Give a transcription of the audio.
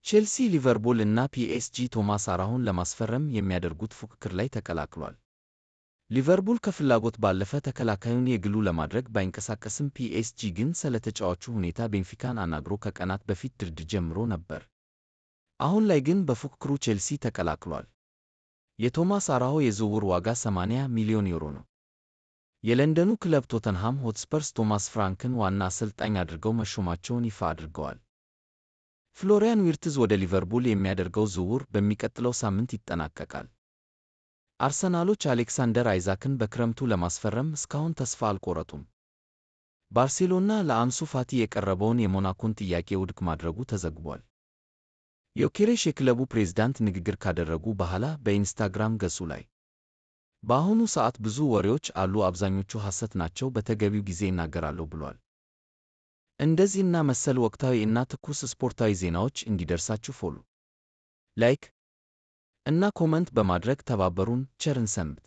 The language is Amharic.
ቼልሲ፣ ሊቨርፑል እና ፒኤስጂ ቶማስ አራሆን ለማስፈረም የሚያደርጉት ፉክክር ላይ ተቀላቅሏል። ሊቨርፑል ከፍላጎት ባለፈ ተከላካዩን የግሉ ለማድረግ ባይንቀሳቀስም፣ ፒኤስጂ ግን ስለ ተጫዋቹ ሁኔታ ቤንፊካን አናግሮ ከቀናት በፊት ድርድር ጀምሮ ነበር። አሁን ላይ ግን በፉክክሩ ቼልሲ ተቀላቅሏል። የቶማስ አራሆ የዝውውር ዋጋ 80 ሚሊዮን ዩሮ ነው። የለንደኑ ክለብ ቶተንሃም ሆትስፐርስ ቶማስ ፍራንክን ዋና አሰልጣኝ አድርገው መሾማቸውን ይፋ አድርገዋል። ፍሎሪያን ዊርትዝ ወደ ሊቨርፑል የሚያደርገው ዝውውር በሚቀጥለው ሳምንት ይጠናቀቃል። አርሰናሎች አሌክሳንደር አይዛክን በክረምቱ ለማስፈረም እስካሁን ተስፋ አልቆረጡም። ባርሴሎና ለአንሱ ፋቲ የቀረበውን የሞናኮን ጥያቄ ውድቅ ማድረጉ ተዘግቧል። ዮኬሬሽ የክለቡ ፕሬዝዳንት ንግግር ካደረጉ በኋላ በኢንስታግራም ገጹ ላይ "በአሁኑ ሰዓት ብዙ ወሬዎች አሉ፣ አብዛኞቹ ሐሰት ናቸው፣ በተገቢው ጊዜ እናገራለሁ" ብሏል። እንደዚህና መሰል ወቅታዊ እና ትኩስ ስፖርታዊ ዜናዎች እንዲደርሳችሁ follow፣ like እና comment በማድረግ ተባበሩን። ቸር እንሰንብት።